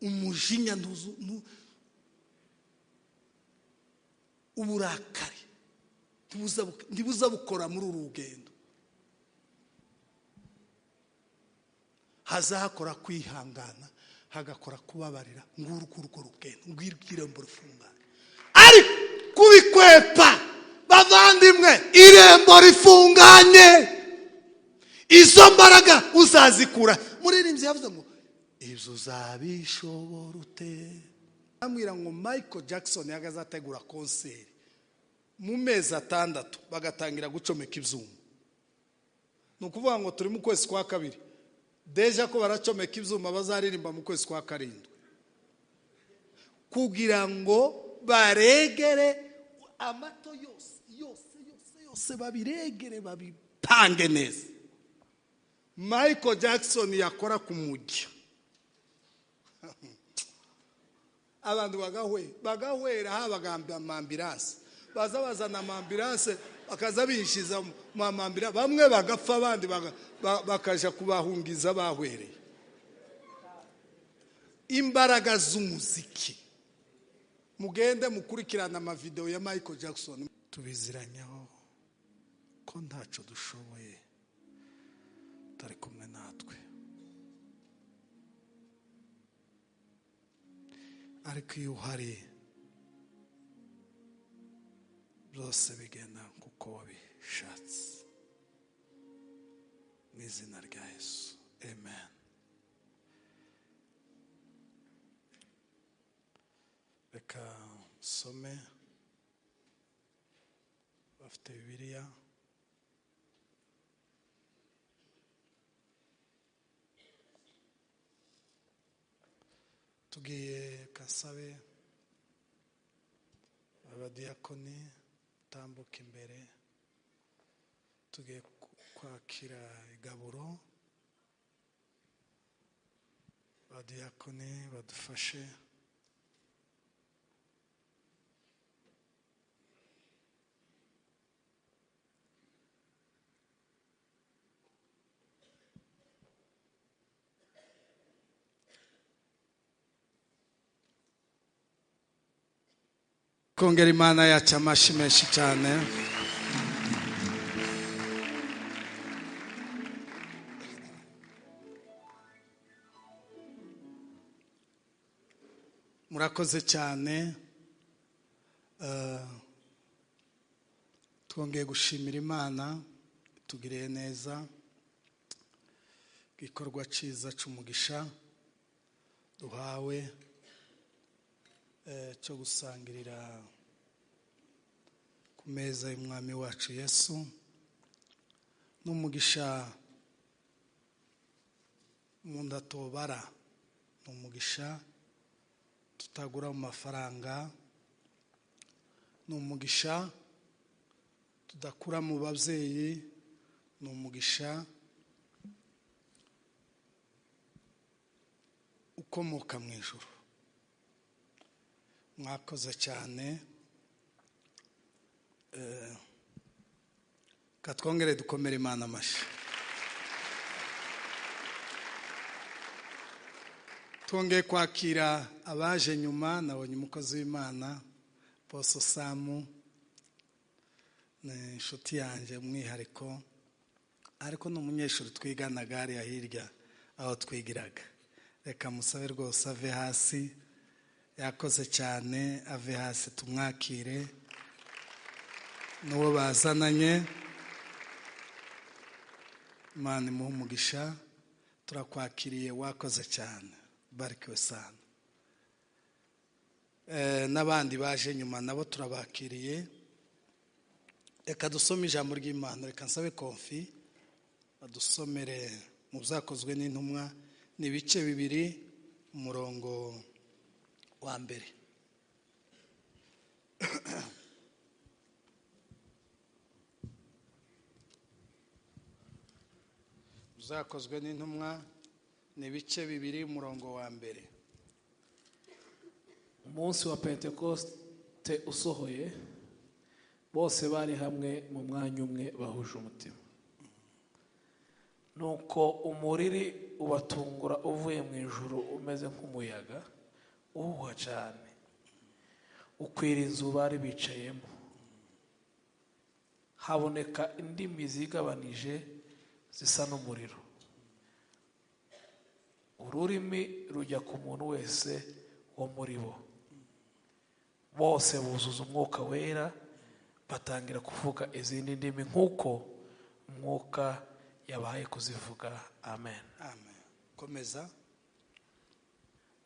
Umujinya, uburakari ntibuza bukora muri uru rugendo. Hazakora kwihangana, hagakora kubabarira. Ngurwo urwo rugendo, ngwirwo rifunganye. Ariko kubikwepa, bavandimwe, irembo rifunganye, izo mbaraga uzazikura. Muririmbyi yavuze ngo ibyo uzabishobora ute? Ambwira ngo Michael Jackson yagaze ategura concert mu mezi 6, bagatangira gucomeka ibyuma. Ni ukuvuga ngo turi mu kwezi kwa 2, déjà ko baracomeka ibyuma, bazaririmba mu kwezi kwa 7, kugira ngo baregere amato yose yose yose yose, babiregere, babipange neza. Michael Jackson yakora ku mujyi, abantu bagahwera, habaga amambulance, baza bazana amambulance, bakaza binjiza mu amambulance, bamwe bagapfa, abandi bakaja kubahungiza bahwereye. Imbaraga z'umuziki. Mugende mukurikirana amavideo ya Michael Jackson. Tubiziranyaho ko ntaco dushoboye utari kumwe natwe, ariko iyo uhari byose bigenda kuko wabishatse. Mu izina rya Yesu, amen. Reka nsome, bafite Bibiliya. Tugiye kasabe abadiyakoni tambuka imbere, tugiye kwakira igaburo. Abadiyakoni badufashe. Kongera Imana yacu amashyi menshi cyane. Murakoze cyane. Twongeye gushimira Imana tugiriye neza, igikorwa cyiza cy'umugisha duhawe cyo gusangirira ku meza y'Umwami wacu Yesu. N'umugisha umuntu atobara, ni umugisha tutagura mu mafaranga, ni umugisha tudakura mu babyeyi, ni umugisha ukomoka mu ijuru. Mwakoze cyane. Katwongere dukomere Imana amashyi. Twongeye kwakira abaje nyuma. Nabonye umukozi w'Imana Boso Samu, ni inshuti yanjye umwihariko, ariko ni umunyeshuri twiganaga hariya hirya aho twigiraga. Reka musabe rwose ave hasi, yakoze cyane, ave hasi tumwakire n'uwo bazananye. Imana imuhe umugisha, turakwakiriye, wakoze cyane, barikiwe sana. N'abandi baje nyuma nabo turabakiriye. Reka dusome ijambo ry'Imana. Reka nsabe Konfi badusomere mu Byakozwe n'Intumwa, ni ibice 2 umurongo wa 1. Byakozwe n'Intumwa ni ibice 2 umurongo wa 1. Umunsi wa Pentekoste usohoye, bose bari hamwe mu mwanya umwe bahuje umutima. Nuko umuriri ubatungura uvuye mu ijuru umeze nk'umuyaga uhuha cyane, ukwira inzu bari bicayemo. Haboneka indimi zigabanije zisa n'umuriro, ururimi rujya ku muntu wese wo muri bo. Bose buzuza Umwuka Wera, batangira kuvuga izindi ndimi nk'uko Umwuka yabahaye kuzivuga. Amen. Amen. Komeza.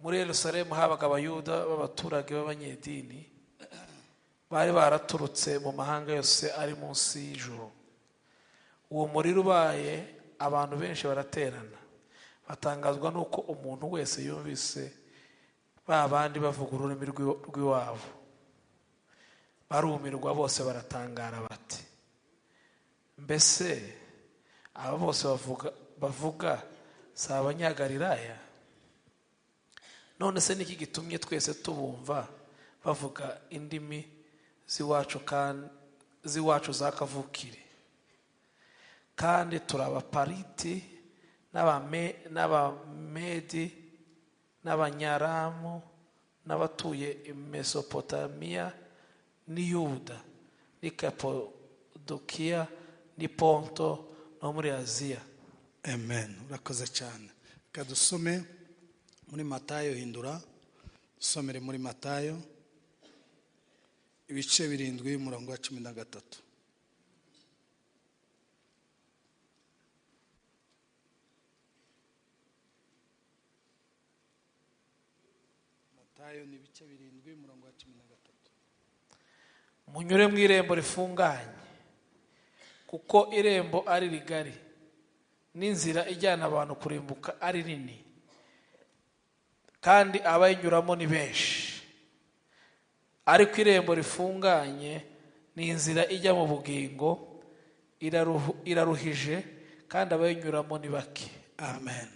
Muri Yerusalemu habaga Abayuda b'abaturage b'abanyedini bari baraturutse mu mahanga yose ari munsi y'ijuru. Uwo muriro ubaye, abantu benshi baraterana, batangazwa n'uko umuntu wese yumvise ba bandi bavuga ururimi rw'iwabo. Barumirwa bose, baratangara bati: "Mbese aba bose bavuga si Abanyagalilaya? None se niki gitumye twese tubumva bavuga indimi z'iwacu kandi z'iwacu za kavukire? Kandi turi Abapariti n'Abamedi n'Abanyaramu n'abatuye i Mesopotamiya n'i Yuda n'i Kapadokiya n'i Ponto no muri Aziya." Amen. Urakoze cyane. Reka dusome muri Matayo. Hindura, dusomere muri Matayo ibice 7, umurongo wa 13. Matayo ni ibice 7, umurongo wa 13. Munyure mu irembo rifunganye, kuko irembo ari rigari n'inzira ijyana abantu kurimbuka ari nini, kandi abayinyuramo ni benshi. Ariko irembo rifunganye ni inzira ijya mu bugingo iraruhije, kandi abayinyuramo ni bake. Amen.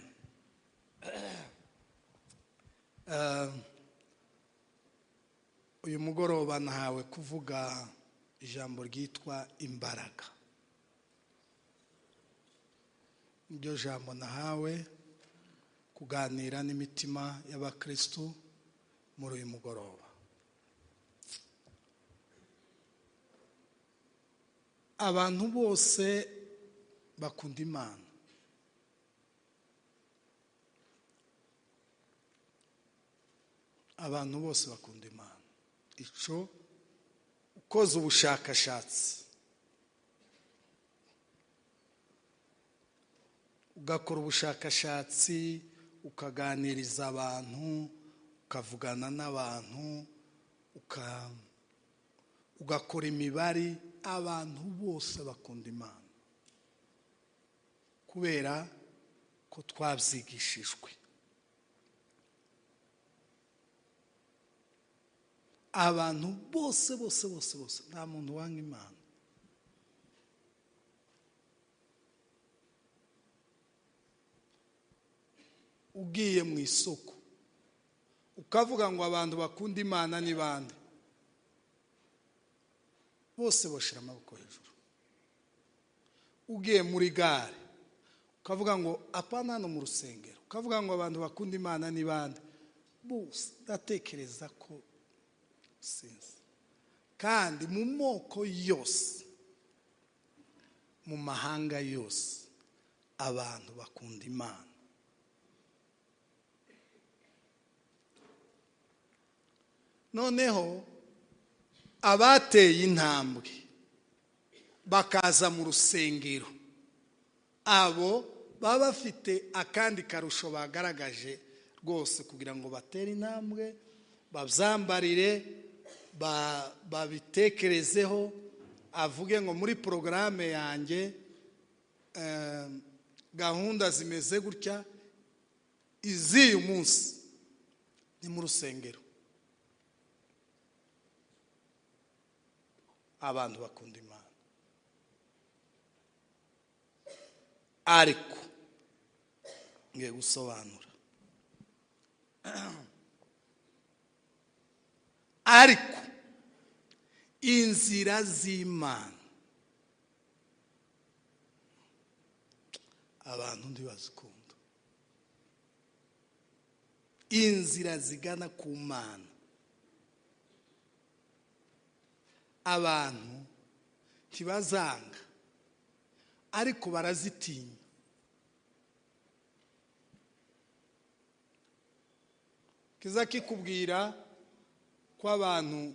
Uyu mugoroba nahawe kuvuga ijambo ryitwa imbaraga. Niryo jambo nahawe kuganira n'imitima y'abakristu muri uyu mugoroba. Abantu bose bakunda Imana. Abantu bose bakunda Imana. Ico ukoze ubushakashatsi, ugakora ubushakashatsi, ukaganiriza abantu, ukavugana n'abantu, ugakora imibare, abantu bose bakunda Imana kubera ko twabyigishijwe. Abantu bose bose bose bose, nta muntu wanga Imana. Ugiye mu isoko ukavuga ngo abantu bakunda Imana ni bande, bose bashira amaboko hejuru. Ugiye muri gare ukavuga ngo apana hano mu rusengero, ukavuga ngo abantu bakunda Imana ni bande, bose ndatekereza ko sinzi. Kandi mu moko yose, mu mahanga yose, abantu bakunda Imana. Noneho abateye intambwe bakaza mu rusengero, abo baba bafite akandi karusho bagaragaje rwose kugira ngo batere intambwe, babyambarire, babitekerezeho, avuge ngo muri porogaramu yanjye gahunda zimeze gutya, iz'uyu munsi ni mu rusengero. Abantu bakunda Imana. Ariko ngiye gusobanura. Ariko inzira z'Imana Abantu ntibazikunda. Inzira zigana ku Mana abantu ntibazanga, ariko barazitinya. Kiza kikubwira ko abantu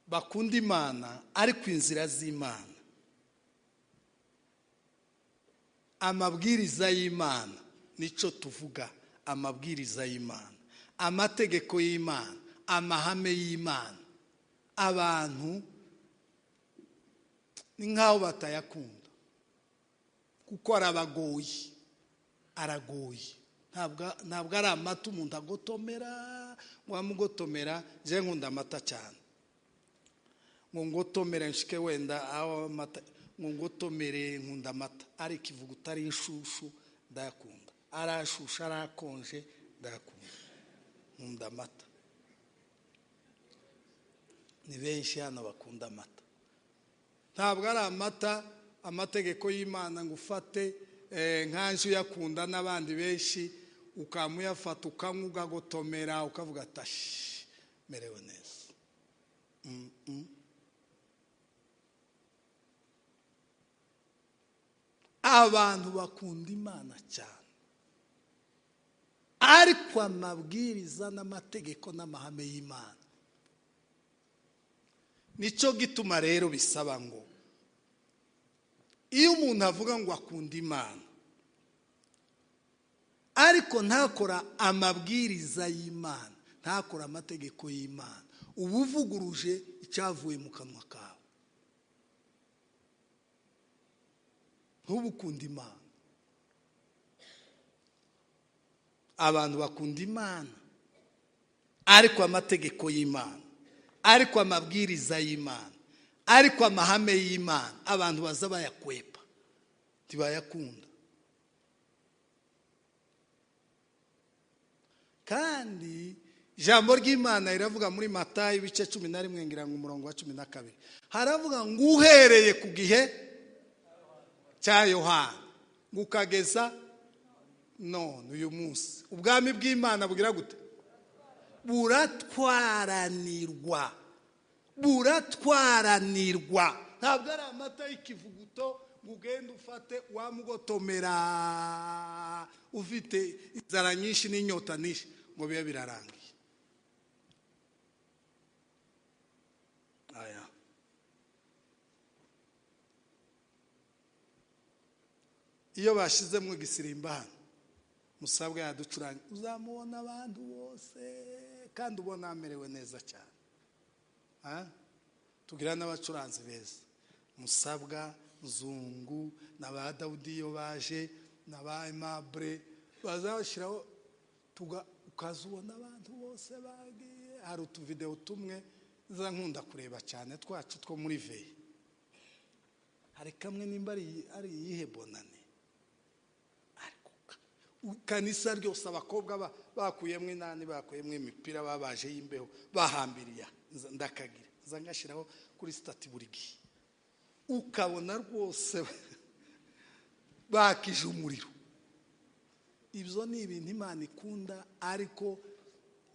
bakunda Imana, ariko inzira z'Imana, amabwiriza y'Imana, nico tuvuga, amabwiriza y'Imana, amategeko y'Imana, amahame y'Imana, abantu ni nkaho batayakunda, kuko arabagoye, aragoye. Ntabwo ari amata umuntu agotomera, wamugotomera. Je nkunda amata cyane, ngo ngotomere nshike wenda aho amata, ngo ngotomere, nkunda amata, ariko ivuga utari inshushu ndayakunda, arashusha arakonje ndayakunda, nkunda amata. Ni benshi hano bakunda amata. Ntabwo ari amata amategeko y'Imana ngo ufate nkanje uyakunda n'abandi benshi, ukamuyafata ukanywa ugagotomera ukavuga ati merewe neza. Abantu bakunda Imana cyane, ariko amabwiriza n'amategeko n'amahame y'Imana. Nicyo gituma rero bisaba ngo iyo umuntu avuga ngo akunda Imana ariko ntakora amabwiriza y'Imana, ntakora amategeko y'Imana, uba uvuguruje icyavuye mu kanwa kawe. Ntubukunda Imana. Abantu bakunda Imana ariko amategeko y'Imana, ariko amabwiriza y'Imana, ariko amahame y'Imana, abantu baza bayakwepa, ntibayakunda. Kandi ijambo ry'Imana riravuga muri Matayo ibice 11 ngira ngo umurongo wa 12, haravuga ngo uhereye ku gihe cya Yohana ukageza none uyu munsi, ubwami bw'Imana bugira gute? Buratwaranirwa, buratwaranirwa. Ntabwo ari amata y'ikivuguto ngo ugende ufate wamugotomera ufite inzara nyinshi n'inyota nyinshi ngo bibe birarangiye. Aya iyo bashizemo igisirimba hano, musabwa yaducuranga, uzamubona abantu bose kandi ubona amerewe neza cyane. Tugira n'abacuranzi beza, Musabwa, Nzungu, na ba Dawudi iyo baje, na ba Aimable, bazashyiraho ukazubona abantu bose bagiye. Hari utuvideo tumwe nza nkunda kureba cyane twacu two muri veye, hari kamwe nimba ari iyihe bonane, ariko kanisa ryose abakobwa bakuyemo inani, bakuyemo imipira, babaje y'imbeho, bahambiriya, ndakagira nza ngashyiraho kuri stati buri gihe, ukabona rwose bakije umuriro. Ibyo ni ibintu Imana ikunda, ariko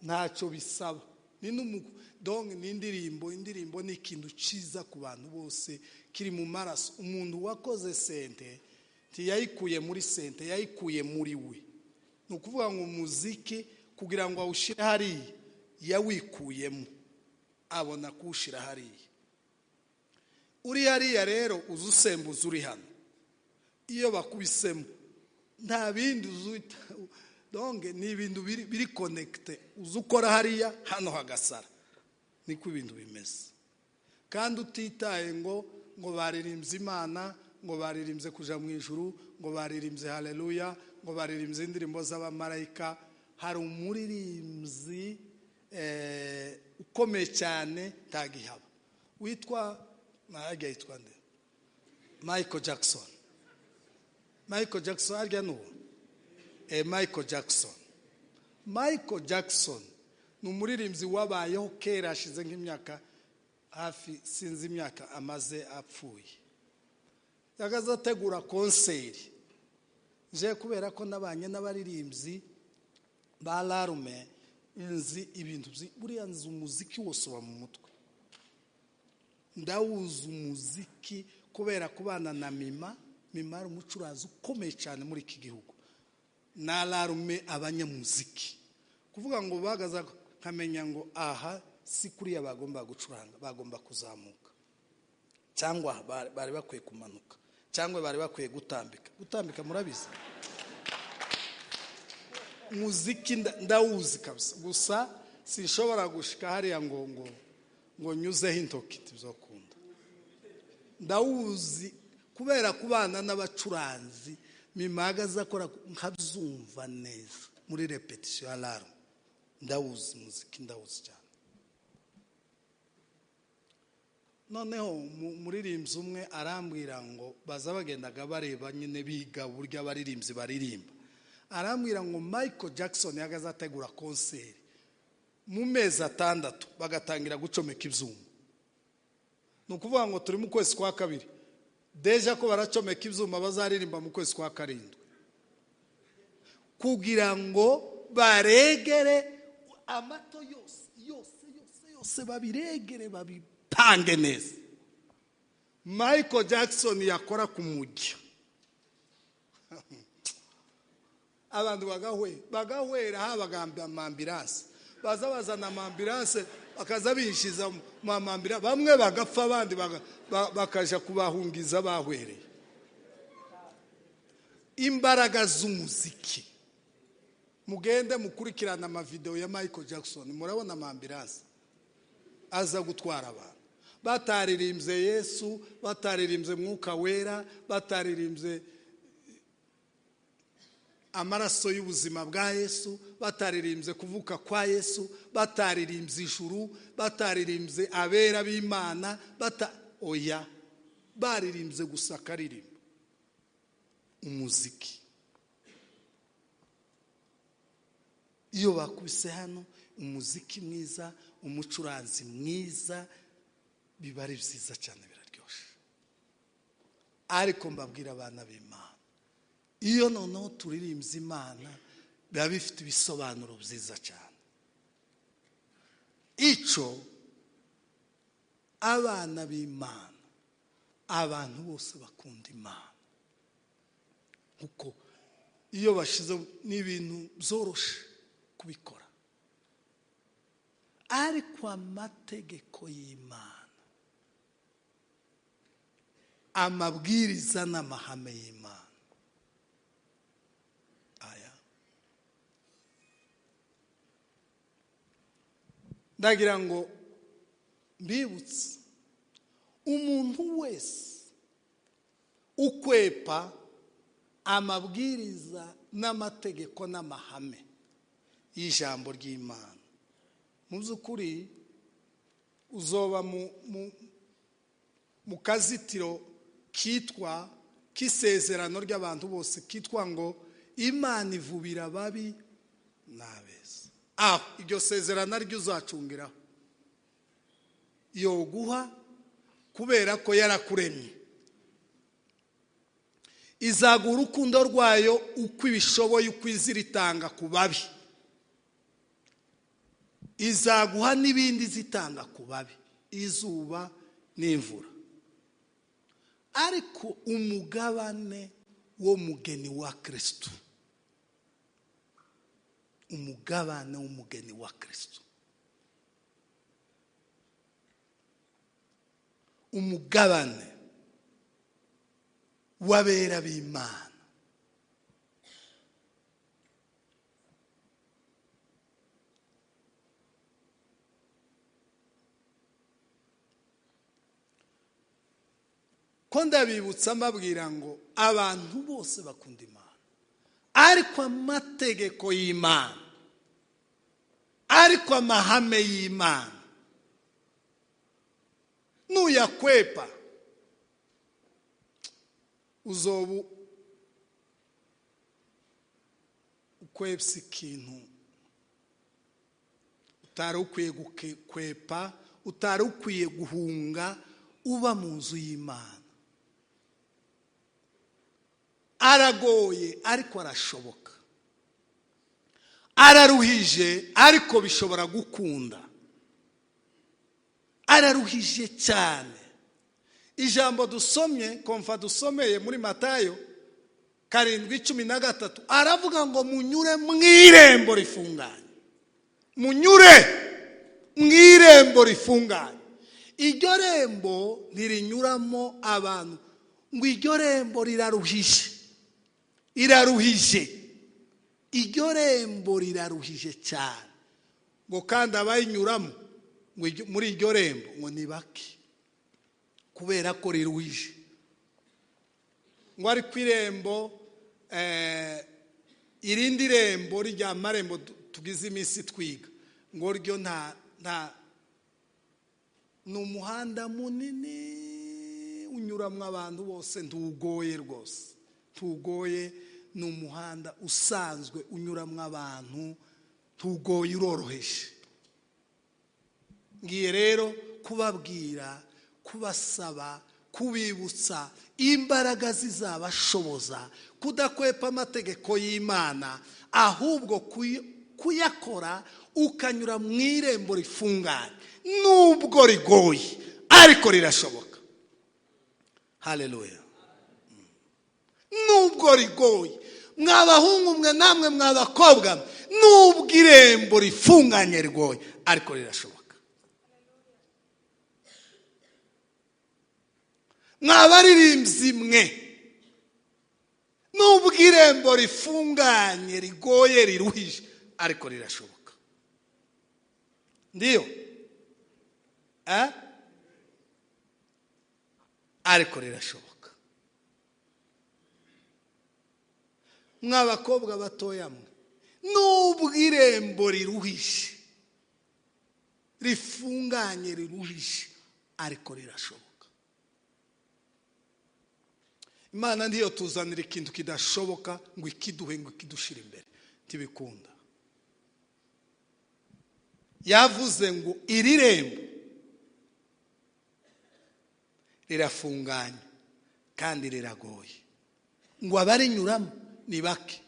ntacyo bisaba. Ni n'indirimbo, indirimbo ni ikintu cyiza ku bantu bose, kiri mu maraso. Umuntu wakoze sente ntiyayikuye muri sente, yayikuye muri we. Ni ukuvuga ngo umuziki kugira ngo awushyire hariya yawikuyemo, abona kuwushyira hariya. Uri hariya rero uza usembuza uri hano, iyo bakubisemo nta bindi uzuta, donge ni ibintu biri connecte, uza ukora hariya hano hagasara, niko ibintu bimeze. Kandi utitaye ngo baririmbye Imana, ngo baririmbye kuja mu ijuru, ngo baririmbye haleluya, ngo baririmbye indirimbo z'abamarayika. Hari umuririmbyi ukomeye cyane ntagihaba, witwa yitwa nde? Michael Jackson. Michael Jackson arya nuwo? Michael Jackson. Michael Jackson ni umuririmbyi wabayeho kera, hashize nk'imyaka Hafi sinzi imyaka amaze apfuye, yagaze ategura concert. Nje kubera ko nabanye n'abaririmbyi ba larume, nzi ibintu, buriya nzi umuziki wose uba mu mutwe. Ndawuzi umuziki kubera kubana na Mima. Mima ari umucuranzi ukomeye cyane muri iki gihugu, na larume abanyamuziki, kuvuga ngo bagaza nkamenya ngo aha si kuriya bagomba gucuranga, bagomba kuzamuka, cyangwa bari bakwiye kumanuka, cyangwa bari bakwiye gutambika. Gutambika murabizi, muziki ndawuzi kabisa. Gusa sinshobora gushika hariya ngo ngo ngo nyuzeho intoki, tuzokunda. Ndawuzi kubera kubana n'abacuranzi. Mimaga zakora nkabyumva neza muri repetition ya alarm. Ndawuzi muziki, ndawuzi cyane. Noneho umuririmbyi umwe arambwira ngo baza bagendaga bareba nyine, biga uburyo abaririmbyi baririmba. Arambwira ngo Michael Jackson yagaze ategura concert mu mezi 6 bagatangira gucomeka ibyuma. Ni ukuvuga ngo turi mu kwezi kwa 2, déjà ko baracomeka ibyuma bazaririmba mu kwezi kwa 7, kugira ngo baregere amato yose yose yose yose, babiregere, babipange neza. Michael Jackson yakora ku mujyi, abantu bagahwera, habaga amambirance, baza bazana amambirance, bakaza bishiza mu amambirance, bamwe bagapfa, abandi bakaja kubahungiza bahwereye. Imbaraga z'umuziki. Mugende mukurikirana amavideo ya Michael Jackson, murabona amambirance aza gutwara abantu. Bataririmbye Yesu, bataririmbye Mwuka Wera, bataririmbye amaraso y'ubuzima bwa Yesu, bataririmbye kuvuka kwa Yesu, bataririmbye ijuru, bataririmbye abera b'Imana, oya, baririmbye gusa akaririmbo, umuziki. Iyo bakubise hano umuziki mwiza, umucuranzi mwiza, biba ari byiza cyane, biraryoshe. Ariko mbabwira abana b'Imana, iyo noneho turirimbye Imana biba bifite ibisobanuro byiza cyane. Ico abana b'Imana, abantu bose bakunda Imana, kuko iyo bashize n'ibintu byoroshe kubikora. Ariko amategeko y'Imana, amabwiriza n'amahame y'Imana, aya ndagira ngo mbibutse, umuntu wese ukwepa amabwiriza n'amategeko n'amahame y'ijambo ry'Imana, mu by'ukuri uzoba mu kazitiro kitwa k'isezerano ry'abantu bose, kitwa ngo Imana ivubira ababi n'abeza. Aho iryo sezerano ryo uzacungiraho yoguha, kubera ko yarakuremye, izaguha urukundo rwayo uko ibishoboye, uko iziritanga ku babi, izaguha n'ibindi zitanga ku babi, izuba n'imvura. Ariko umugabane wo mugeni wa Kristo, umugabane w'umugeni wa Kristo, umugabane w'abera b'Imana, ko ndabibutsa mbabwira ngo abantu bose bakunda Imana, ariko amategeko y'Imana, ariko amahame y'Imana nuyakwepa, uzobu ukwepsa ikintu utari ukwiye gukwepa, utari ukwiye guhunga uba mu nzu y'Imana. Aragoye ariko arashoboka, araruhije ariko bishobora gukunda, araruhije cyane. Ijambo dusomye komfa dusomeye muri Matayo 7:13 aravuga ngo munyure mu irembo rifunganye, munyure mu irembo rifunganye. Iryo rembo ntirinyuramo abantu, ngo iryo rembo riraruhije, riraruhije, iryo rembo riraruhije cyane, ngo kandi abayinyuramo ngo muri iryo rembo ngo ni bake kubera ko riruhije. Ngo ari ku irembo, irindi rembo rya marembo tugize iminsi twiga, ngo ryo nta ni umuhanda munini unyuramo abantu bose, ntugoye rwose, ntugoye, ni umuhanda usanzwe unyuramo abantu, ntugoye, uroroheje. Ngiye rero kubabwira, kubasaba, kubibutsa imbaraga zizabashoboza kudakwepa amategeko y'Imana, ahubwo kuyakora ukanyura mu irembo rifunganye, nubwo rigoye ariko rirashoboka. Haleluya. Nubwo rigoye, mwabahungu mwe namwe mwabakobwa, nubwo irembo rifunganye rigoye ariko rirashoboka. Mwabaririmbyi mwe, nubwo irembo rifunganye rigoye riruhije ariko rirashoboka. Ndiyo, ariko rirashoboka. Mwabakobwa batoya mwe, nubwo irembo riruhije rifunganye riruhije ariko rirashoboka. Imana ndiyo tuzanira ikintu kidashoboka ngo ikiduhe, ngo ikidushire imbere, ntibikunda. Yavuze ngo iri rembo rirafunganye kandi riragoye, ngo abarinyuramo ni bake.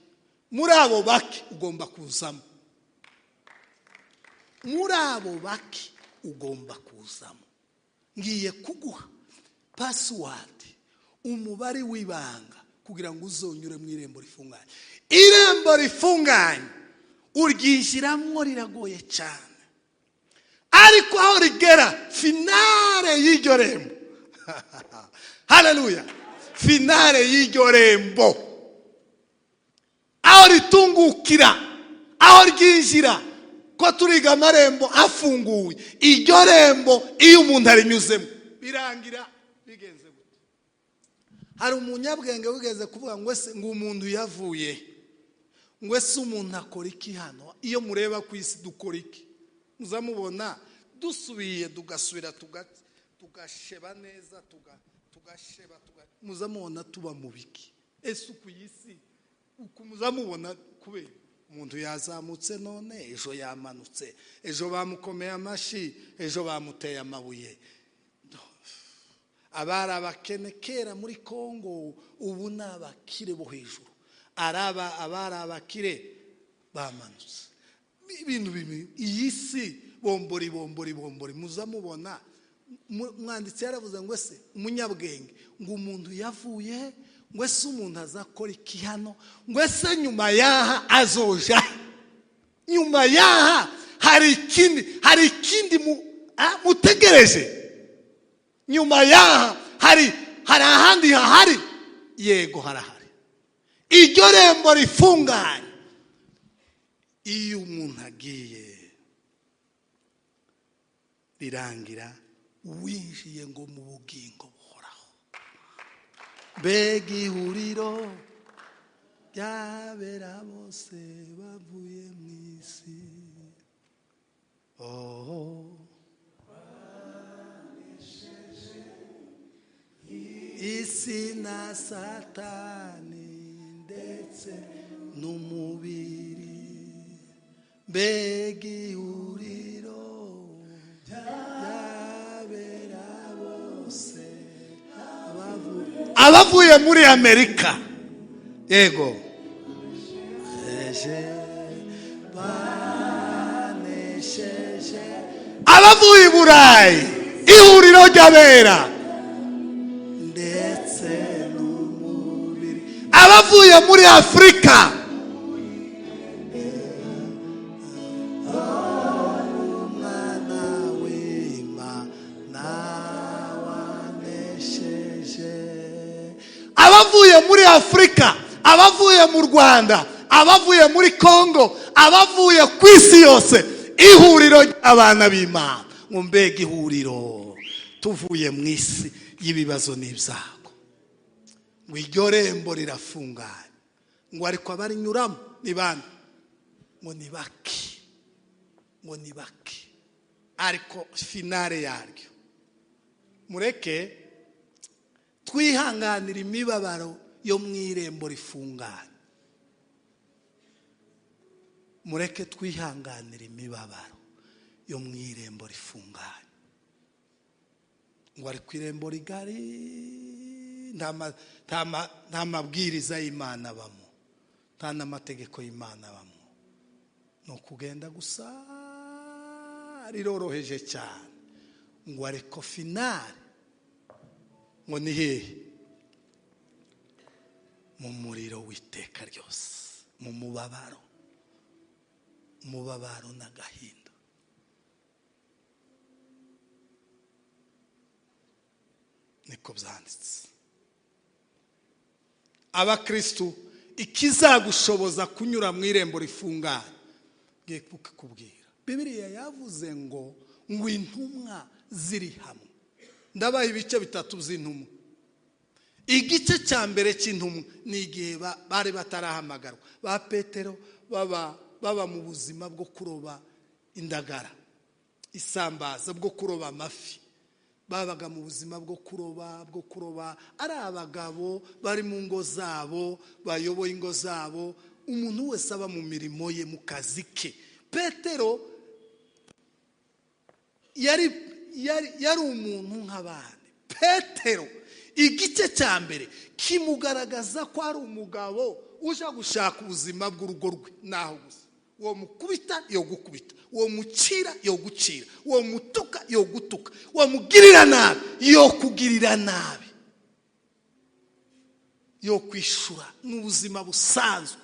Muri abo bake ugomba kuzamo, muri abo bake ugomba kuzamo. Ngiye kuguha password, umubare w'ibanga, kugira ngo uzonyure mu irembo rifunganye. Irembo rifunganye uryinjiramo riragoye cyane, ariko aho rigera finale y'iryo rembo, haleluya, finale y'iryo rembo, aho ritungukira, aho ryinjira, ko turiga amarembo afunguye, iryo rembo iyo umuntu arinyuzemo birangira bigenze gute? Hari umunyabwenge wigeze kuvuga ngo ese ngo umuntu yavuye, ngo ese umuntu akora iki hano? Iyo mureba ku isi dukora iki? Muzamubona dusubiye tugasubira tugasheba neza, tugasheba, muzamubona tuba mu biki? Ese uku isi uku muzamubona kubera umuntu yazamutse none ejo yamanutse, ejo bamukomeye amashi, ejo bamuteye amabuye. Abari abakene kera muri Kongo ubu ni abakire bo hejuru, araba abari abakire bamanutse. Ibintu bimwe iyi si bombori bombori bombori muzamubona. Mwanditsi yaravuze ngo ese umunyabwenge ngo umuntu yavuye, ngo ese umuntu azakora iki hano, ngo ese nyuma yaha azoja, nyuma yaha hari ikindi, hari ikindi mutegereje, nyuma yaha hari ahandi hahari. Yego harahari, iryo rembo rifunganye. Iyo umuntu agiye rirangira winjiye ngo mu bugingo buhoraho. Mbega ihuriro ry'abera bose bavuye mu isi, oh isi na Satani ndetse n'umubiri, mbega ihuriro ry'abera Abavuye muri Amerika, yego, banesheje. Abavuye i Burayi, ihuriro ry'abera ndetse n'umubiri. Abavuye muri Afurika, umwana w'Imana wanesheje. Abavuye muri Afurika, abavuye mu Rwanda, abavuye muri Kongo, abavuye ku isi yose, ihuriro ry'abana b'Imana. Ngo mbega ihuriro! Tuvuye mu isi y'ibibazo n'ibyago. Ngo iryo rembo rirafunganye, ngo ariko abarinyuramo ni bande? Ngo ni bake, ngo ni bake. Ariko finale yaryo, mureke twihanganira imibabaro yo mu irembo rifunganye. Mureke twihanganira imibabaro yo mu irembo rifunganye. Ngo ari ku irembo rigari, nta mabwiriza y'Imana abamo, nta n'amategeko y'Imana abamo, ni ukugenda gusa, riroroheje cyane. Ngo ariko finale ngo ni hehe? Mu muriro w'iteka ryose, mu mubabaro, umubabaro n'agahinda. Niko byanditse. Abakristu, ikizagushoboza kunyura mu irembo rifunganye, ngiye kukubwira. Bibiliya yavuze ngo intumwa ziri hamwe. Ndabaha ibice bitatu by'intumwa. Igice cya mbere cy'intumwa ni igihe bari batarahamagarwa, ba Petero baba mu buzima bwo kuroba indagara, isambaza, bwo kuroba amafi. Babaga mu buzima bwo kuroba, ari abagabo bari mu ngo zabo, bayoboye ingo zabo, umuntu wese aba mu mirimo ye, mu kazi ke. Petero yari umuntu nk'abandi. Petero igice cya mbere kimugaragaza ko ari umugabo uje gushaka ubuzima bw'urugo rwe, naho gusa. Uwo mukubita yo gukubita, uwo mucira yo gucira, uwo mutuka yo gutuka, uwo mugirira nabi yo kugirira nabi, yo kwishura n'ubuzima busanzwe.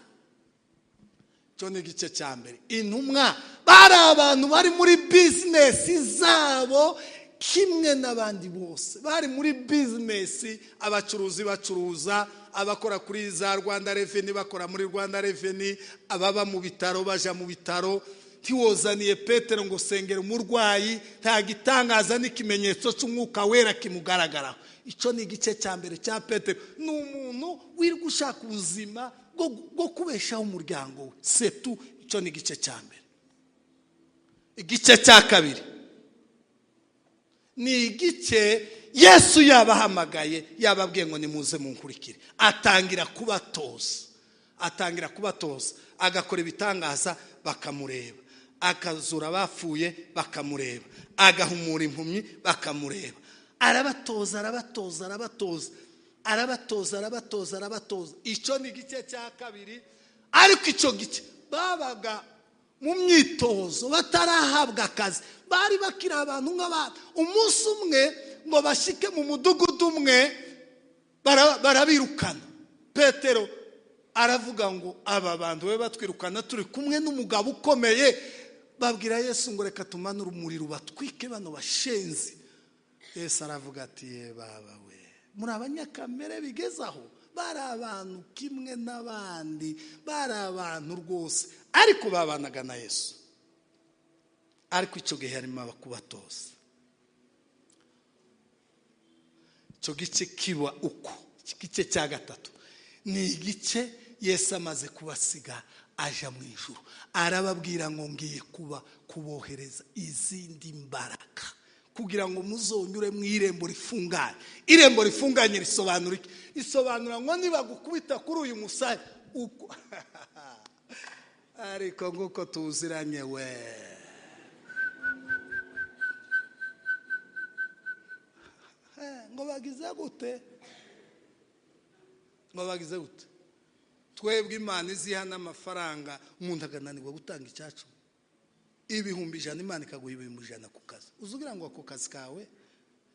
Cyo ni igice cya mbere. Intumwa bari abantu bari muri bizinesi zabo kimwe n'abandi bose, bari muri bizinesi. Abacuruzi bacuruza, abakora kuri za Rwanda Revenue bakora muri Rwanda Revenue, ababa mu bitaro baja mu bitaro. Ntiwozaniye Petero ngo sengera umurwayi, nta gitangaza n'ikimenyetso cy'umwuka wera kimugaragaraho. Icyo ni igice cya mbere cya Petero. Ni umuntu wirirwa ushaka ubuzima bwo kubeshaho umuryango we, setu. Icyo ni igice cya mbere. Igice cya kabiri ni igice Yesu yabahamagaye, yababwiye ngo nimuze munkurikire. Atangira kubatoza, atangira kubatoza, agakora ibitangaza bakamureba, akazura abapfuye bakamureba, agahumura impumyi bakamureba. Arabatoza, arabatoza, arabatoza, arabatoza, arabatoza, arabatoza. Icyo ni igice cya kabiri. Ariko icyo gice babaga mu myitozo, batarahabwa akazi, bari bakiri abantu nk'abandi. Umunsi umwe ngo bashike mu mudugudu umwe, barabirukana. Petero aravuga ngo aba bantu be batwirukana turi kumwe n'umugabo ukomeye. Babwira Yesu ngo reka tumanure umuriro batwike bano bashenzi. Yesu aravuga ati ye baba we, muri abanyakamere bigezaho. Bari abantu kimwe n'abandi, bari abantu rwose, ariko babanaga na Yesu. Ariko icyo gihe harimo abakubatoza. Icyo gice kiba uko. Igice cya gatatu ni igice Yesu amaze kubasiga aja mu ijuru, arababwira ngo ngiye kubohereza izindi mbaraga kugira ngo muzonyure mu irembo rifunganye. Irembo rifunganye risobanura iki? Risobanura ngo nibagukubita kuri uyu musaya uko ariko nguko tuziranye we, ngo bagize gute? Ngo bagize gute? Twebwe Imana iziha n'amafaranga, umuntu agananirwa gutanga icyacu 100,000, Imana ikaguha 100,000 ku kazi. Uzugira ngo ako kazi kawe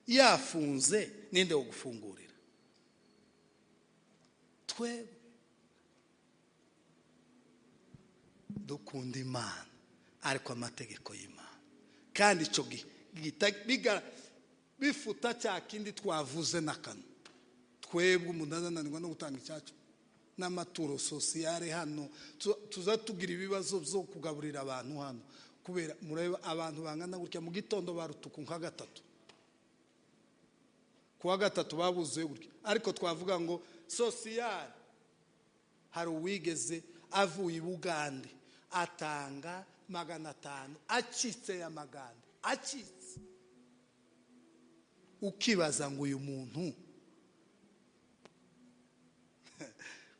yafunze, ninde wo gufungurira? Twebwe dukunda Imana ariko amategeko y'Imana, kandi icyo gihe bifuta cya kindi twavuze n'akanwa. Twebwe umuntu azananirwa no gutanga icyacu n'amaturo sosiyale hano, tuza tugira ibibazo byo kugaburira abantu hano, kubera mureba abantu bangana gutya mu gitondo barutuku nka gatatu, kuwa gatatu babuzuye gutya. Ariko twavuga ngo sosiyale, hari uwigeze avuye i Bugande atanga 500 acitse ya maganda acitse. Ukibaza ngo uyu muntu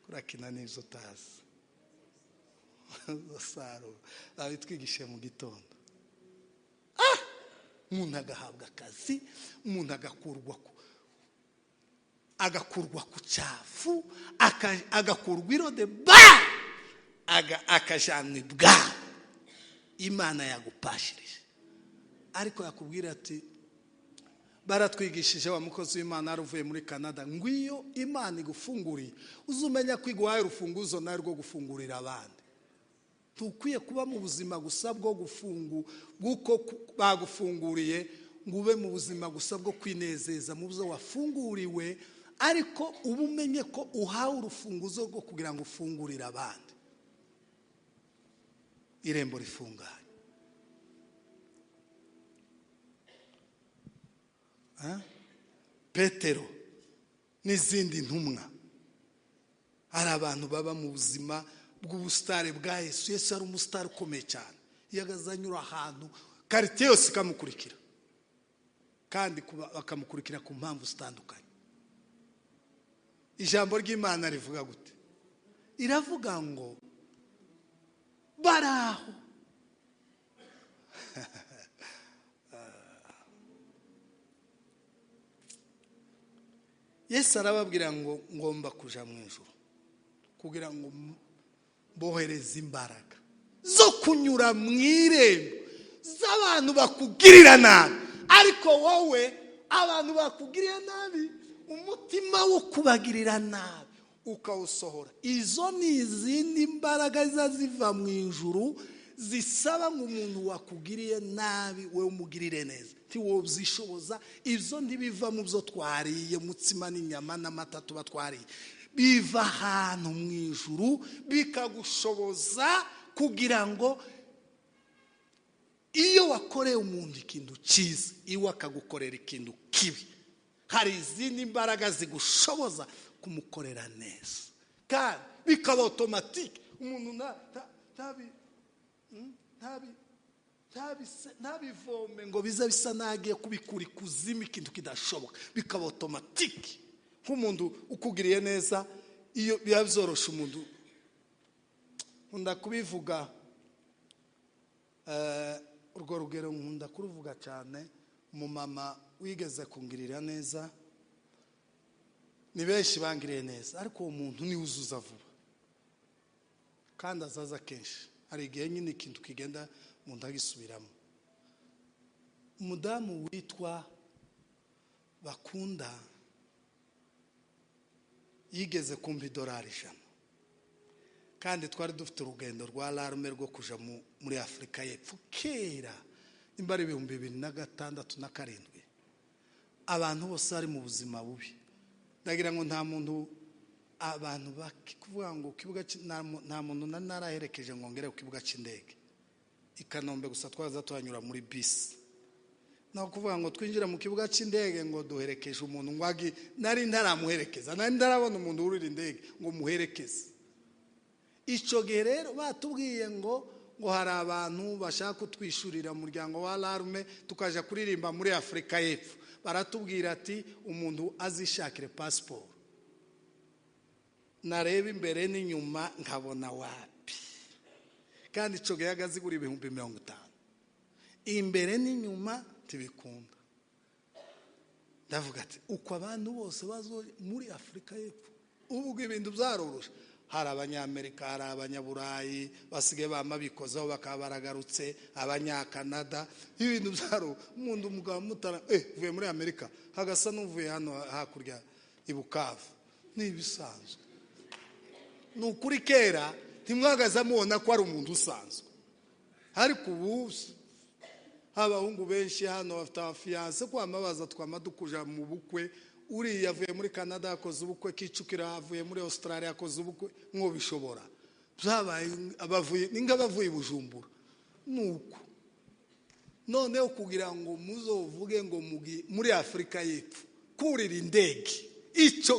kurakina n'ibyo utazi. Saro abitwigishe mu gitondo. Umuntu agahabwa akazi, umuntu agakurwa ku cyafu, agakurwa irode ba akajanwa ibwa. Imana yagupashirije, ariko yakubwira ati baratwigishije wa mukozi w'Imana aruvuye muri Canada, ngwiyo Imana igufunguriye uzumenya ko iguhaye urufunguzo nawe rwo gufungurira abandi. Tukwiye kuba mu buzima gusa bwo gufungu bw'uko bagufunguriye, ngo ube mu buzima gusa bwo kwinezeza mu byo wafunguriwe, ariko uba umenye ko uhawe urufunguzo rwo kugira ngo ufungurire abandi. Irembo rifunganye. Petero n'izindi ntumwa, hari abantu baba mu buzima bw'ubusitari bwa Yesu. Yesu ari umusitari ukomeye cyane, iyo agazanyura ahantu karitiye yose ikamukurikira, kandi bakamukurikira ku mpamvu zitandukanye. Ijambo ry'Imana rivuga gute? Iravuga ngo baraho. Yesu arababwira ngo ngomba kuja mu ijuru kugira ngo bohereze imbaraga zo kunyura mu irembo z'abantu bakugirira nabi. Ariko wowe abantu bakugirira nabi, umutima wo kubagirira nabi ukawusohora. Izo ni izindi mbaraga ziva mu ijuru zisaba ngo umuntu wakugiriye nabi we umugirire neza. Ntiwobyishoboza, ibyo ntibiva mu byo twariye, umutsima n'inyama n'amata tuba twariye, biva ahantu mu ijuru bikagushoboza kugira ngo iyo wakoreye umuntu ikintu cyiza, iwe akagukorera ikintu kibi, hari izindi mbaraga zigushoboza kumukorera neza, kandi bikaba automatique. Umuntu ntabivome ngo bize bisa nagiye kubikura ikuzimu, ikintu kidashoboka, bikaba automatique. Nk'umuntu ukugiriye neza, iyo biba byorosha umuntu. Nkunda kubivuga, urwo rugero nkunda kuruvuga cyane. Umumama wigeze kungirira neza, ni benshi bangiriye neza, ariko uwo muntu niwe uzuza vuba kandi azaza kenshi. Hari igihe nyine ikintu kigenda umuntu agisubiramo. Umudamu witwa Bakunda yigeze kumva $100, kandi twari dufite urugendo rwa larume rwo kuja muri Afrika y'Epfo kera, nimba ari 2006 na 2007. Abantu bose bari mu buzima bubi, ndagira ngo nta muntu, abantu kuvuga ngo kibuga nta muntu naraherekeje ngo ngere ku kibuga cy'indege i Kanombe, gusa twaza tuhanyura muri bisi. Naho kuvuga ngo twinjira mu kibuga cy'indege ngo duherekeje umuntu, ngo nari ntaramuherekeza, nari ntarabona umuntu wurira indege ngo muherekeze. Icyo gihe rero batubwiye ngo hari abantu bashaka kutwishurira umuryango wa larume tukaja kuririmba muri Afrika y'Epfo. Baratubwira ati umuntu azishakire passport. Nareba imbere n'inyuma nkabona wapi, kandi icyo gihe agazigura 50,000. Imbere n'inyuma tibikunda. Ndavuga ati uko abantu bose bazo muri Afrika y'Epfo, Ubwo ibintu byaroroshe, hari Abanyamerika, hari Abanyaburayi basigaye bamabikozaho bakaba baragarutse, Abanyakanada, ibintu byaro. Umuntu umugabo mutara uvuye muri Amerika hagasa n'uvuye hano hakurya i Bukavu, ni ibisanzwe. Ni ukuri kera ntimwagaza mubona ko ari umuntu usanzwe, ariko ubu abahungu benshi hano bafite abafiyanse kwamabaza twamadukuja mu bukwe. Uriya avuye muri Canada akoze ubukwe, Kicukira avuye muri Australia akoze ubukwe, mwo bishobora byabaye abavuye ninga bavuye Bujumbura. Nuko noneho kugira ngo muzovuge ngo muri Afrika y'Epfo kurira indege icyo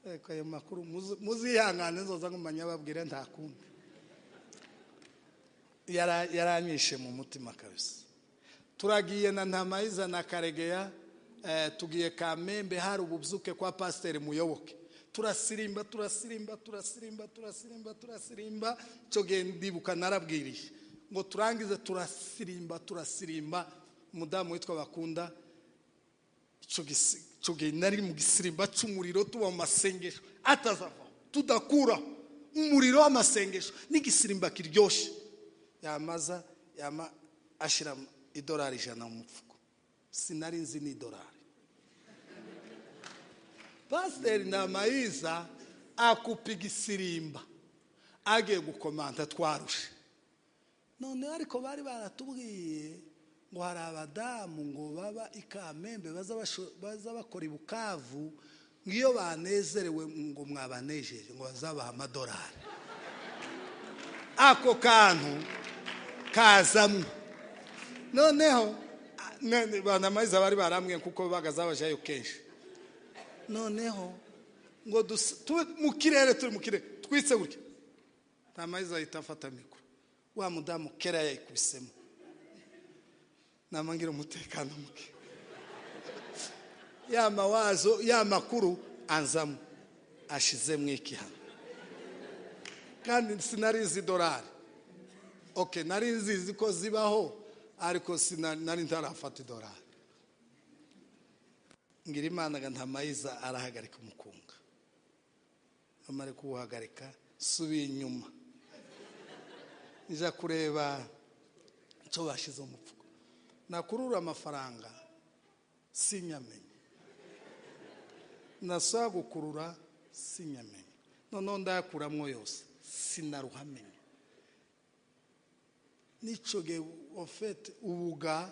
eko ayo makuru muzihangane nzoza ngumanya babwire nta kundi. Yaranyishe mu mutima kabisa. Turagiye na Ntamayiza na Karegeya, tugiye Kamembe, hari ububyuke kwa Pasiteri Muyoboke. Turasirimba turasirimba turasirimba turasirimba turasirimba. Icyo gihe ndibuka narabwiriye ngo turangize turasirimba turasirimba. Umudamu witwa Bakunda, icyo gihe nari mu gisirimba cy'umuriro, tuba mu masengesho atazava, tudakura umuriro w'amasengesho n'igisirimba kiryoshye. Yamaza yama ashira idolari 100 mu mufuko, sinari nzi n'idolari. Pasiteri Ntamayiza akupa igisirimba agiye gukomanta twarushe. None ariko bari baratubwiye ngo hari abadamu ngo baba i Kamembe baza bakora i Bukavu, ngo iyo banezerewe ngo mwabanejeje ngo bazabaha amadolari. Ako kantu kazamwe. Noneho Ntamayiza bari baramwe kuko bagazabajayo kenshi. Noneho ngo mu kirere, turi mu kirere twitse gutya, Ntamayiza ahita afata mikoro, wa mudamu kera yayikubisemo, namangira umutekano muke, ya mawazo ya makuru anzamo ashizemo iki hano. Kandi sinari nzi idolari, okay, nari nzizi ko zibaho ariko sinari ntarafata idolari. Ngira Imana ga Ntamayiza arahagarika umukunga, amare kuwuhagarika subi inyuma nja kureba icyo bashize mu mufuko, nakurura amafaranga sinyamenye, nasaba gukurura sinyamenye, noneho ndayakuramwo yose sinaruhamenye. Nico gihe ofete ubuga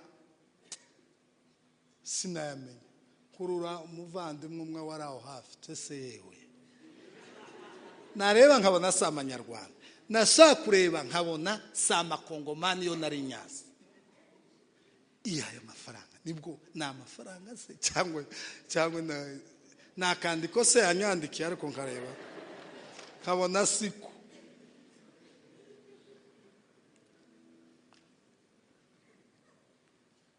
sinayamenye. Kurura umuvandimwe umwe wari aho hafi tese yewe, nareba nkabona si amanyarwanda, nashaka kureba nkabona si amakongomani yo nari nyazi. Iya ayo mafaranga nibwo ni amafaranga se cyangwa nakandiko se yanyandikiye, ariko nkareba nkabona siko.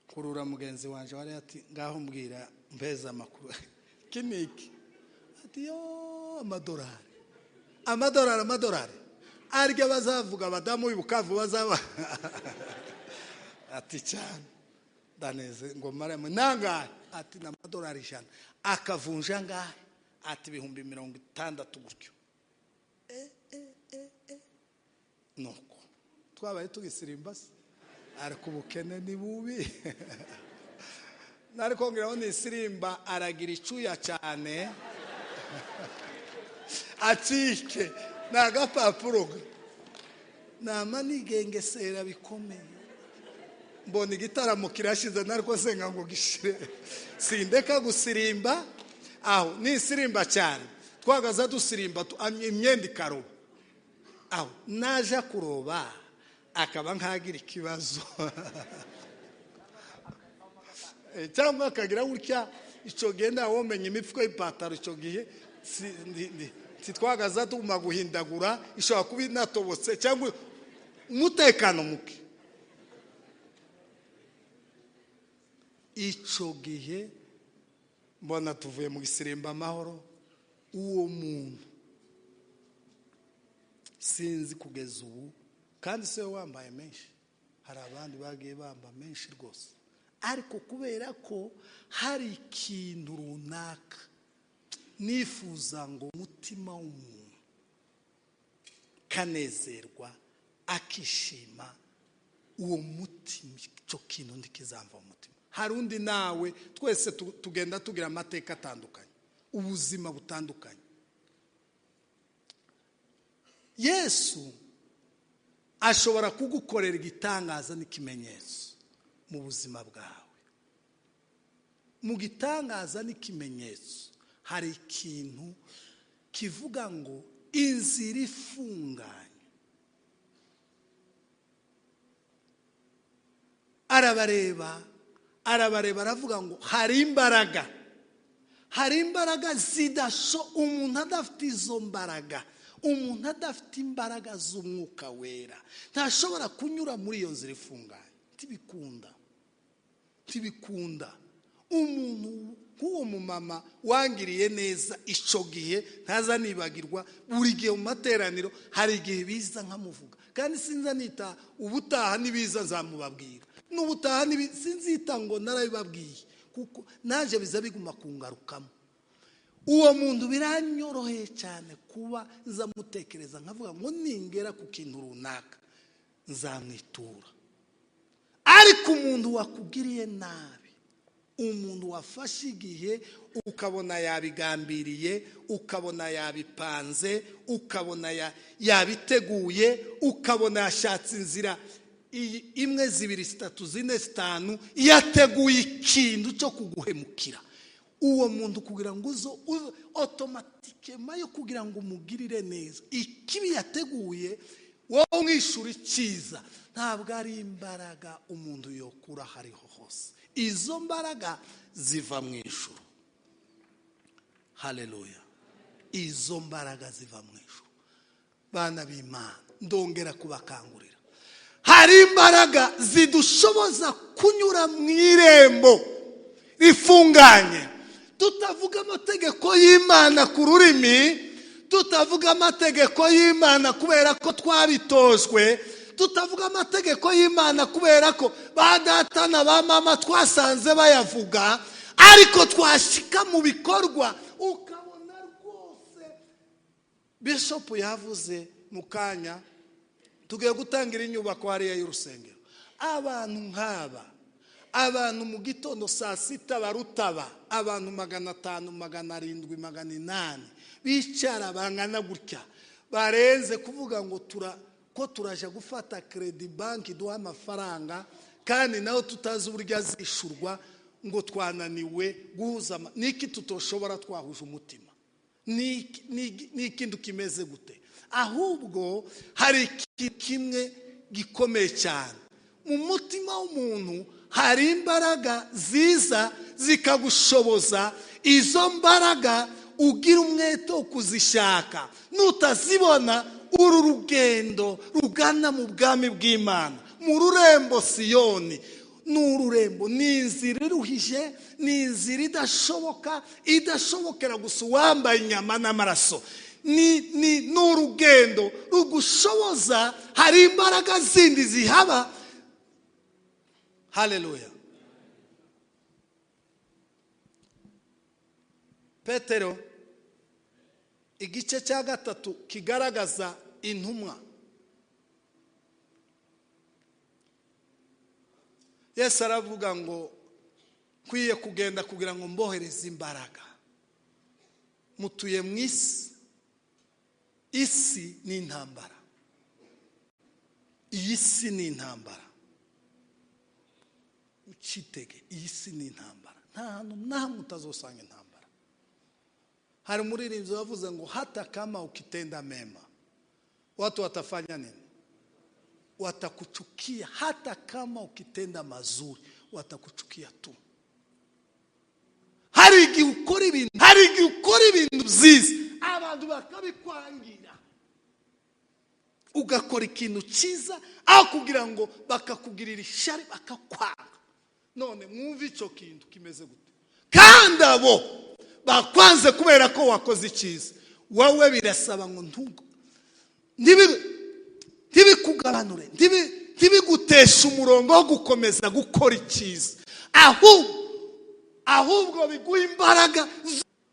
Kurura mugenzi wanje wari ati ngaho mbwira mbeza amakuru kiniki, ati yo amadolari amadolari amadolari arya bazavuga abadamu b'Ibukavu bazaba ati cyane daneze ngo maremwe nangahe, ati na amadolari 100 akavunja ngahe, ati 60,000 gutyo. Nuko twabaye tugisirimba se, ariko ubukene ni bubi. Nari kongeraho nisirimba aragira icuya cyane acike nagapapuro nama nigengesera bikomeye. Mbona igitaramo kirashize nariko senga ngo gishire, sindeka gusirimba aho nisirimba cyane. Twagaza dusirimba imyenda ikaroba, aho naja kuroba akaba nkagira ikibazo cyangwa akagira gutya. Icyo gihe ntawomenya imifuko y'ipataro, icyo gihe sitwagaza tuguma guhindagura, ishobora kuba inatobotse cyangwa umutekano muke. Icyo gihe mbona tuvuye mu gisirimba amahoro. Uwo muntu sinzi kugeza ubu, kandi se wambaye menshi, hari abandi bagiye bamba menshi rwose, Ariko kubera ko hari ikintu runaka nifuza ngo umutima w'umuntu kanezerwa akishima, uwo mutima, icyo kintu ntikizamva mu mutima. Hari undi nawe, twese tugenda tugira amateka atandukanye, ubuzima butandukanye. Yesu ashobora kugukorera igitangaza n'ikimenyetso mu buzima bwawe. Mu gitangaza n'ikimenyetso hari ikintu kivuga ngo inzira ifunganye. Arabareba, arabareba, aravuga ngo hari imbaraga, hari imbaraga zidasho. Umuntu adafite izo mbaraga, umuntu adafite imbaraga z'umwuka wera ntashobora kunyura muri iyo nzira ifunganye. Ntibikunda, ntibikunda. Umuntu nk'uwo mumama wangiriye neza icyo gihe ntaza nibagirwa. Buri gihe mu materaniro hari igihe biza nkamuvuga, kandi sinza nita ubutaha nibiza nzamubabwira, n'ubutaha sinzita ngo narabibabwiye, kuko naje biza biguma kungarukamo. Uwo muntu biranyoroheye cyane kuba nzamutekereza nkavuga ngo ningera ku kintu runaka nzamwitura. Ariko umuntu wakugiriye nabi, umuntu wafashe igihe ukabona yabigambiriye, ukabona yabipanze, ukabona yabiteguye, ukabona yashatse inzira imwe, zibiri, zitatu, zine, zitanu, yateguye ikintu cyo kuguhemukira. Uwo muntu kugira ngo uzo otomatikema yo kugira ngo umugirire neza ikibi yateguye, wowe umwishyura icyiza, ntabwo ari imbaraga umuntu yokura hariho hose. Izo mbaraga ziva mu ijuru. Haleluya! Izo mbaraga ziva mu ijuru. Bana b'Imana, ndongera kubakangurira, hari imbaraga zidushoboza kunyura mu irembo rifunganye, tutavuga amategeko y'Imana ku rurimi, tutavuga amategeko y'Imana kubera ko twabitojwe, tutavuga amategeko y'Imana kubera ko ba data na ba mama twasanze bayavuga, ariko twashika mu bikorwa ukabona rwose. Bishop yavuze mu kanya, tugiye gutangira inyubako hariya y'urusengero. Abantu nk'aba, abantu mu gitondo saa sita barutaba, abantu 500, 700, 800 bicara bangana gutya, barenze kuvuga ngo ko turaje gufata credit bank duha amafaranga, kandi naho tutazi uburyo azishurwa, ngo twananiwe guhuza. Niki tutoshobora twahuje umutima? Ni ikintu kimeze gute? Ahubwo hari ikintu kimwe gikomeye cyane mu mutima w'umuntu. Hari imbaraga ziza zikagushoboza. Izo mbaraga ugira umwete wo kuzishaka. Nutazibona, uru rugendo rugana mu bwami bw'Imana, mu rurembo Siyoni, ni ururembo, ni inzira iruhije, ni inzira idashoboka, idashobokera gusa uwambaye inyama n'amaraso. Ni urugendo rugushoboza, hari imbaraga zindi zihaba. Haleluya! Petero igice cya 3 kigaragaza intumwa. Yesu aravuga ngo nkwiye kugenda kugira ngo mbohereze imbaraga. Mutuye mu isi, isi ni intambara, iyi si ni intambara, ucitege, iyi si ni intambara, nta hantu na hamwe utazosanga intambara. Hari umuririmbyi wavuze ngo hata kama ukitenda mema watu watafanya nini? Watakuchukia. Hata kama ukitenda mazuri watakuchukia tu. Hari igihe ukora ibintu, hari igihe ukora ibintu byiza abantu bakabikwangira, ugakora ikintu cyiza aho kugira ngo bakakugirira ishyari bakakwanga. None mwumve icyo kintu kimeze gute? Kandi abo bakwanze kubera ko wakoze icyiza, wowe birasaba ngo ntibikugabanure, ntibiguteshe umurongo wo gukomeza gukora icyiza, Ahubwo biguha imbaraga.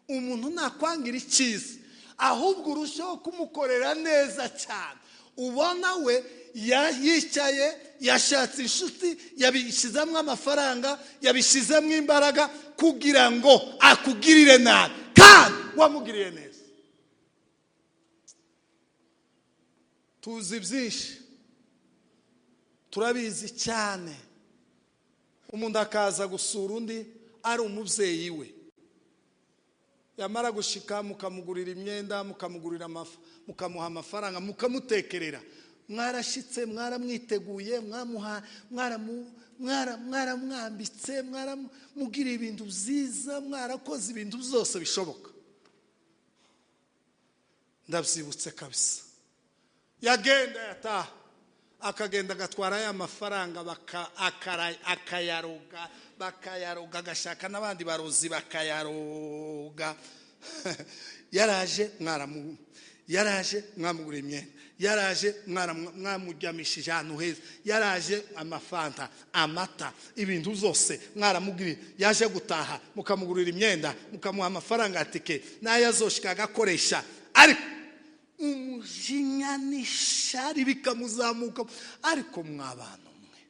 Umuntu nakwangira icyiza, ahubwo urushaho kumukorera neza cyane. Ubona we yicaye, yashatse inshuti, yabishyizemo amafaranga, yabishyizemo imbaraga kugira ngo akugirire nabi, kandi wamugiriye neza. Tuzi byinshi, turabizi cyane. Umuntu akaza gusura undi ari umubyeyi we, yamara gushika mukamugurira imyenda, mukamugurira mukamuha amafaranga, mukamutekerera. Mwarashitse, mwaramwiteguye, mwaramwambitse, mwaramugiriye ibintu byiza, mwarakoze ibintu byose bishoboka. Ndabyibutse kabisa. Yagenda yataha, akagenda agatwara ya mafaranga, akayaroga, bakayaroga, agashaka n'abandi barozi bakayaroga. Yaraje yaraje mwamugura imyenda, yaraje mwamuryamishije ahantu heza, yaraje amafanta, amata, ibintu byose mwaramugiriye. Yaje gutaha mukamugurira imyenda, mukamuha amafaranga ya tike n'ayo azoshika agakoresha. Ariko umujinya n'ishari bikamuzamuka. Ariko mw'abantu mwe,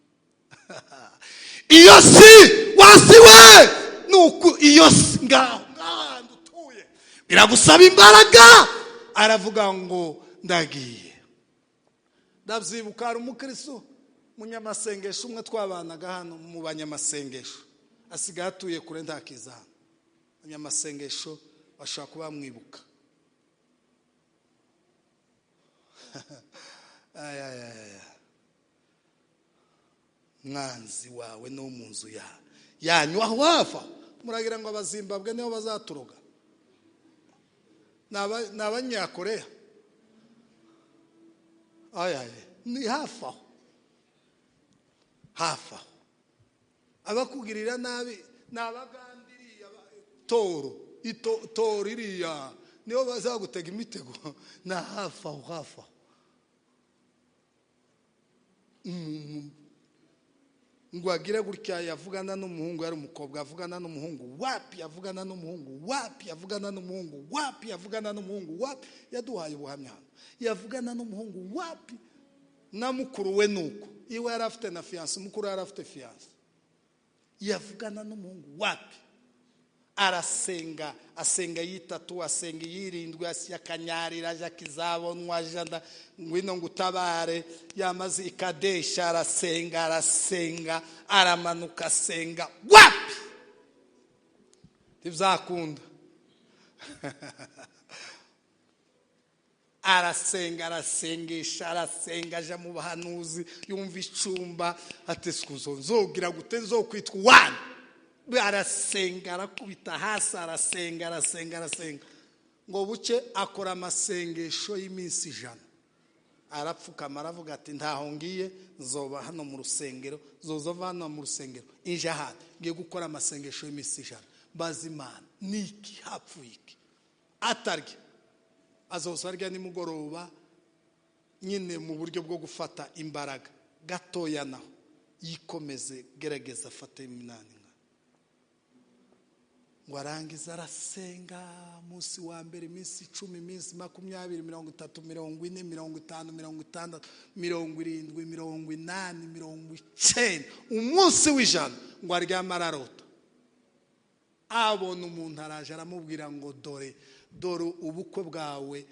iyo si wasi we nuko iyo si ngaho ngahantu utuye biragusaba imbaraga. Aravuga ngo ndagiye. Ndabyibuka, hari umukristo munyamasengesho umwe twabanaga hano mu banyamasengesho, asigaye atuye kure ntakiza hano. Abanyamasengesho bashobora kuba bamwibuka. Mwanzi wawe no mu nzu yanyu aho wava, muragira ngo abazimbabwe niho bazaturoga? Ni abanyakoreya. Ni hafi aho, hafi aho. Abakugirira nabi ni abagambiriye toro iriya, niho bazagutega imitego. Ni hafi aho, hafi aho. Ngo agire gutya, yavugana n'umuhungu, yari umukobwa, yavugana n'umuhungu wapi, yavugana n'umuhungu wapi, yavugana n'umuhungu wapi, yavugana n'umuhungu wapi. Yaduhaye ubuhamya hano, yavugana n'umuhungu wapi. Na mukuru we nuko iwe yari afite na fiyanse, mukuru yari afite fiyanse, yavugana n'umuhungu wapi. Arasenga, asenga yitatu, asenga yirindwi, akanyarira, aja kizabonwa, aja ngwino ngutabare. Yamaze ikadesha, arasenga, arasenga, aramanuka asenga wapi, ntibyakunda. Arasenga, arasengesha, arasenga, aja mu bahanuzi, yumva icumba ati sikuzo nzogira gute, nzokwitwa wani. Arasenga, arakubita hasi, arasenga, arasenga, arasenga. Ngo buce akora amasengesho y'iminsi 100. Arapfukama aravuga ati ntaho ngiye, nzoba hano mu rusengero, zozova hano mu rusengero inje ahandi, ngiye gukora amasengesho y'iminsi 100. Mbaza Imana niki hapfuye iki? Atarya, azoza arya nimugoroba nyine mu buryo bwo gufata imbaraga gatoya, naho yikomeze, gerageza afate iminani. Ngo arangiza arasenga umunsi wa mbere, iminsi 10, iminsi 20, 30, 40, 50, 60, 70, 80, 90, umunsi w'100. Ngo aryama ararota, abona umuntu araje aramubwira ngo dore dore ubukwe bwawe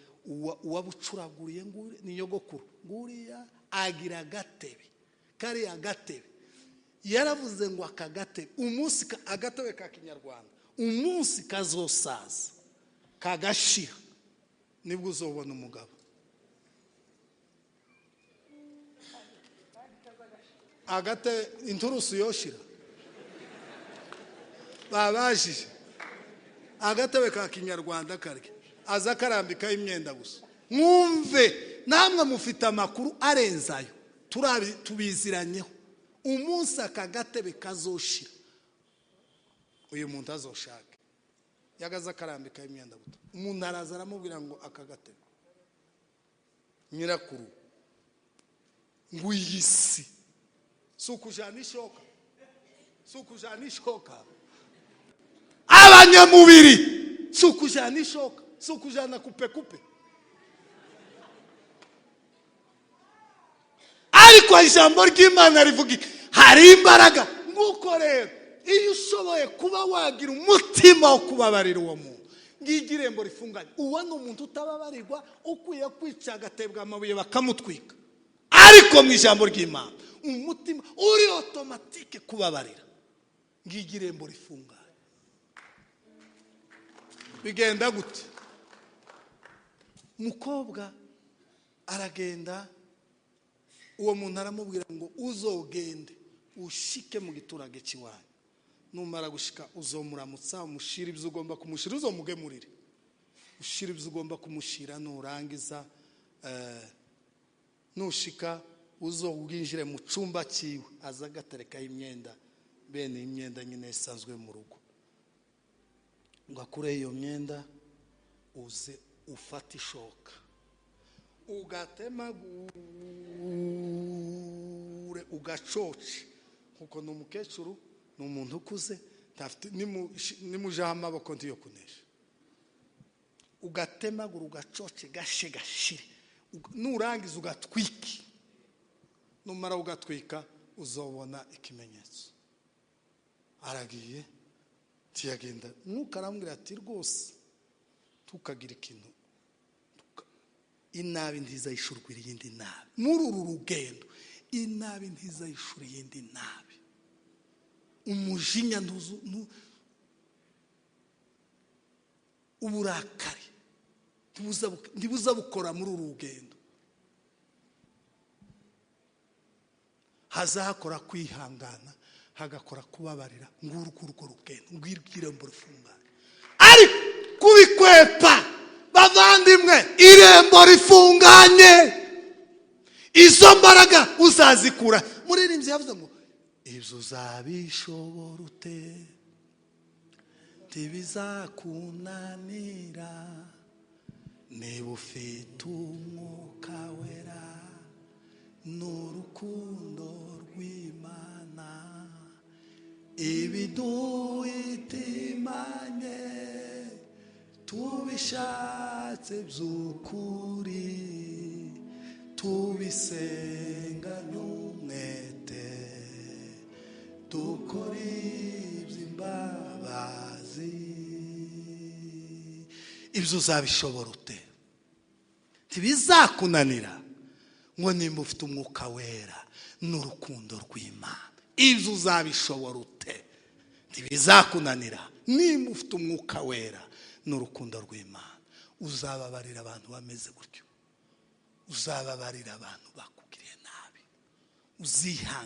uwabucuraguriye ni nyogokuru, nguriya agira agatebe, kariya gatebe. Yaravuze ngo aka gatebe, umunsi agatebe ka kinyarwanda, umunsi kazosaza kagashira, nibwo uzobona umugabo. Agate inturusu yoshira babajije agatebe ka kinyarwanda karya, aza karambikaho imyenda gusa. Mwumve namwe mufite amakuru arenzayo, tubiziranyeho. Umunsi aka gatebe kazoshira, uyu muntu azoshake. Yagaza akarambikaho imyenda gusa. Umuntu araza aramubwira ngo aka gatebe nyirakuru ngo iyi si si ukujana ishoka. Si ukujana ishoka. Abanyamubiri, si ukujana ishoka, si ukujana kupe kupe. Ariko ijambo ry'Imana rivuga iki? Hari imbaraga. Nguko rero, iyo ushoboye kuba wagira umutima wo kubabarira uwo muntu, ngiryo irembo rifunganye. Uwo ni umuntu utababarirwa, ukwiye kwica, agatebwa amabuye, bakamutwika. Ariko mu ijambo ry'Imana, umutima uri automatique kubabarira, ngiryo irembo rifunganye. Bigenda gute? Umukobwa aragenda, uwo muntu aramubwira ngo: "Uzogende ushike mu giturage cy'iwanyu, numara gushika uzomuramutsa, umushira ibyo ugomba kumushira, uzomugemurire, ushira ibyo ugomba kumushira. Nurangiza, nushika uzowinjire mu cyumba cyiwe." Aza agaterekaho imyenda, bene iyi myenda nyine isanzwe mu rugo, ngo akureho iyo myenda, uze ufate ishoka, ugatemagure, ugacoce, kuko ni umukecuru, ni umuntu ukuze, nimujaho amaboko ntiyo kunesha. Ugatemagura, ugacoce, gashe gashire. Nurangiza ugatwike. Numara ugatwika, uzobona ikimenyetso. Aragiye, ntiyagenda. Mwuka arambwira ati: "Rwose tukagira ikintu, inabi ntizayishurwira iyindi nabi. Muri uru rugendo, inabi ntizayishura iyindi nabi. Umujinya ntuzu, uburakari ntibuza bukora muri uru rugendo. Hazakora kwihangana, hagakora kubabarira. Ngurwo urwo rugendo, ngwirwo irembo rifunganye." Ariko kubikwepa, bavandimwe, irembo rifunganye, izo mbaraga uzazikura? Muririmbyi yavuze ngo: "Ibyo uzabishobora ute? Ntibizakunanira niba ufite Umwuka Wera n'urukundo rw'Imana. Ibiduhitimanye tubishatse by'ukuri, tubisenganye umwete, dukora iby'imbabazi." Ibyo uzabishobora ute? Ntibizakunanira ngo nimba ufite Umwuka Wera n'urukundo rw'Imana. Ibyo uzabishobora ute? Ntibizakunanira nimba ufite Umwuka Wera n'urukundo rw'Imana. Uzababarira abantu bameze gutyo, uzababarira abantu bakugiriye nabi, uzihangana.